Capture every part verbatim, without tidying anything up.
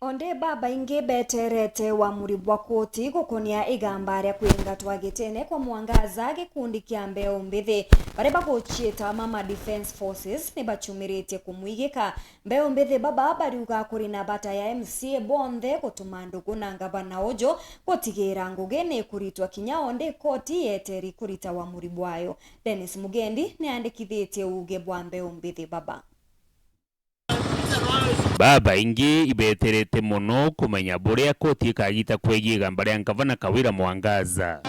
Onde babaingi beterete uamuri bwa koti gukonia igamba ria kwingatwa gitene kwa Mwangaza, gikundi kia mbeu mbithi baria baguciita Mama Defence Forces ni bacumiritie kumwigika. Mbeu mbithi baba bariuga kuri na bata ya M C A bonthe gutuma ndugu na ngavana uju gutigira ngugi ni ikuritwa kinya onde koti yeteri kurita uamuri bwayo. Dennis Mugendi ni andikithitie uuge bwa mbeu mbithi baba. Babaingi ibeterete mono kumenya buria koti ikagita kwegii igamba ria ngavana Kawira Mwangaza.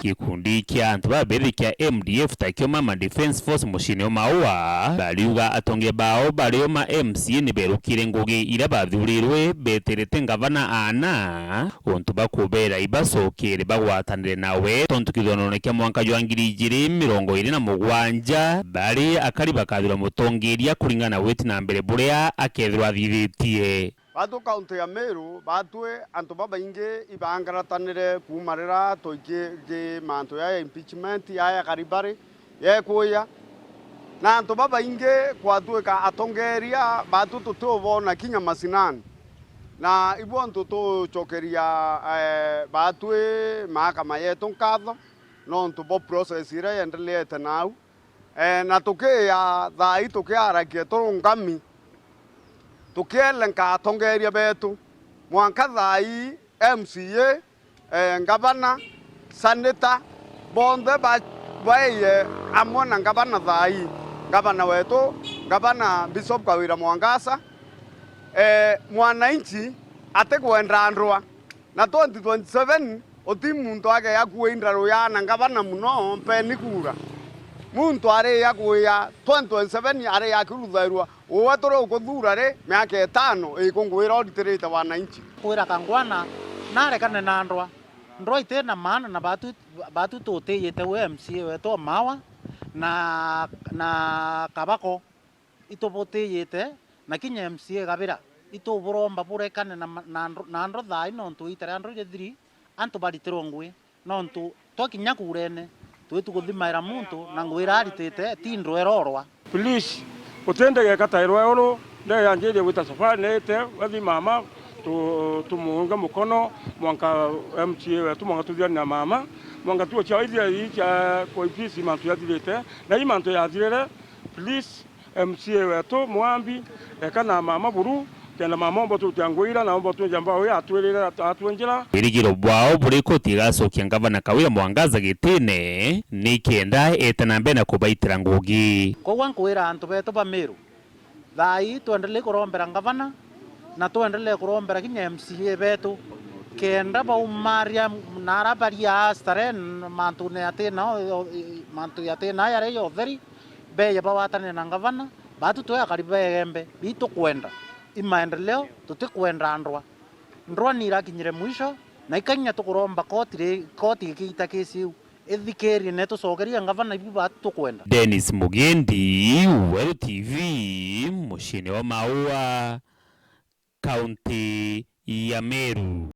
Gikundi kia antu babethi kia M D F takio Mama Defence Force muciini o Maua bariuga atonge bao bario ma M C A ni berukire ngugi iria bathurirwe beterete ngavana aana untu bakubera ibacokere bagwatanire nawe, tontu kithonone kia mwanka jwa ngiri ijiri mirongo iri na mugwanja, bari akari bakathirwa mutongeria kuringana na gwiti na mbere buria akethirwa athithitie. Batu kaunti ya Meru, batwi antu babaingi ibangaratanire kuuma riria twaiki-, ki mantu ya impeachment, ya, ya Karibari, yekuya. Na antu babaingi kwatwika atongeria batu tutiubona kinya macinani. Na ibo antu tucokeria, eh, batwi mahakama yetu nkatho, nontu bo process iria yendeleete nau. Eh, na tukiya thaa ii tukiaragia turungami, tukielenka atongeria betu. Mwanka thaa ii M C A, eh, ngavana, senator, bonthe ba-, baeye amwe na ngavana thaa ii. Ngavana wetu, ngavana Bishop Kawira Mwangaza, eh, mwananchi atikwenda ndwa. Na twenty twenty-seven, uti muntu ageya kuinda ruyana ngavana mono, mpeni kura. Muntu ariya kuya twenty twenty-seven ariya akiruthairwa, uwe turi ukuthuura ri, miaka itano ikungwira uritirite wananchi. Kwira Kangwana narekane na ndwa. Ndwa iti na maana na batu, batu tutiyite we M C A wetu o Mawa na, na Kabako. Itubutiyite, na kinya M C A Kawira, ituburomba burekane na ma-, na ndro-, na ndro thaa ii, nontu iita ria ndro irithiri, antu baritirwe ngugi, nontu twakinya kuurene, twitu kuthimaira muntu, na ngugi iria aritite, ti ndro irorwa. Please, uti ndege ikatairwa uru, ndege yanjirie gwita safari, niite, wathi mama, tu-, tumuunge mukono, mwanka M C A wetu, mwanka tuthiane na mama, mwanka tuo cia ithia ii cia kwa ofisi mantu yathirite, na ii mantu yathirire, please, M C A wetu Mwambi, eka na mama buru, kenda mama omba tutia ngwira, na omba tunja mbao ya atwirire at-, atwe njira. Wirigiro bwao buri koti igacokia ngavana Kawira Mwangaza gitine, ni kenda eeta na mbere na kubaitira ngugi. Koguo nkwira antu betu ba Meru, thaa ii twendelee kurombera ngavana, na twendelee kurombera kinya M C A betu, kenda baumaria na ara baria starehe mantune yatina, mantu yatina jaria ja utheri, beeye bawatanire na ngavana, batu twe akari ba Igembe, bitukwenda i maendeleo, tutikwenda ndwa. Ndwa ni irakinyire mwisho, na ikainya tukuromba koti ri-, koti ikiita kesi iu, ithikirie na itucokerie ngavana ibu batu tukwenda. Dennis Mugendi, Weru T V, muciini wa Maua, kaunti ya Meru.